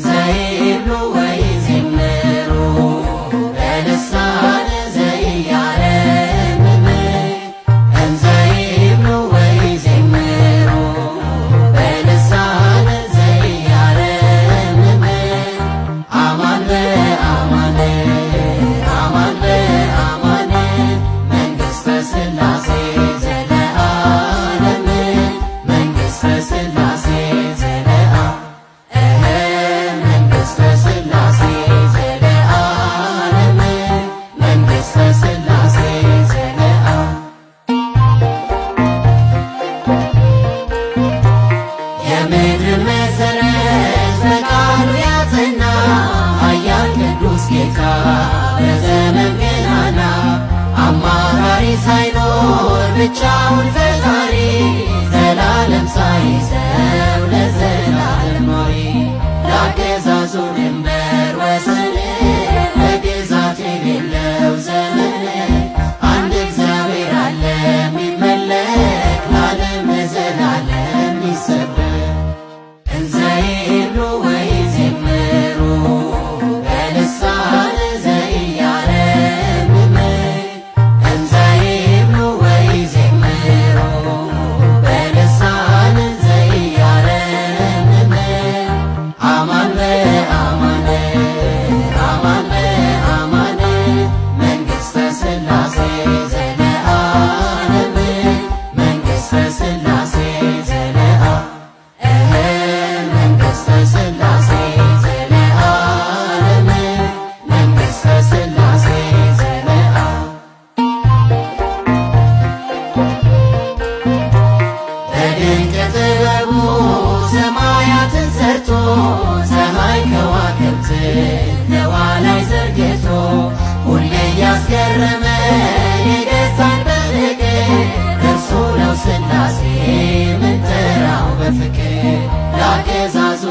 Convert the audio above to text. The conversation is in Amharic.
እንዘ ይብሉ ወይዜምሩ በልሳን ዘኢያረምም እንዘ ይብሉ ወይዜምሩ በልሳን ዘኢያረምም አማን በአማን አማን በአማን መንግሥተ ሥላሴ ዘለዓለም መንግሥተ ሥላሴ ዘለዓ መንግሥተ ሥላሴ ዘለዓለም መንግሥተ ሥላሴ ዘለዓ። የምድር መሠረት በቃሉ ያጸና ኃያል ቅዱስ ጌታ በዘመን ገናና አማካሪ ሳይኖር ብቻውን ፈጣሪ ዘላለም ሳይዘው ለዘላለም ኖሪ ለአገዛዙ ድንበር ወሰን ለግዛት የሌለው ዘመን አንድ እግዚአብሔር አለ የሚመለክ ለዓለም ለዘላለም የሚሰበክ። እንዘ ይብሉ ወይዜምሩ በልሳን ዘኢያረምም እንዘ ይብሉ ወይዜምሩ በልሳን ዘኢያረምም አማን በአማን አማን በአማን መንግሥተ ሥላሴ ዘለዓለም መንግሥተ ሥላሴ ዘለዓ መንግሥተ ሥላሴ ዘለዓለም መንግሥተ ሥላሴ ዘለዓ። በድንቅ ጥበቡ ሰማያትን ሰርቶ ፀሐይ ከዋክብትን ህዋ ላይ ዘርግቶ ሁሌ እያስገረመ የገዛን በፍቅር እርሱ ነው ሥላሴ ምንጠራው በፍቅር ለአገዛዙ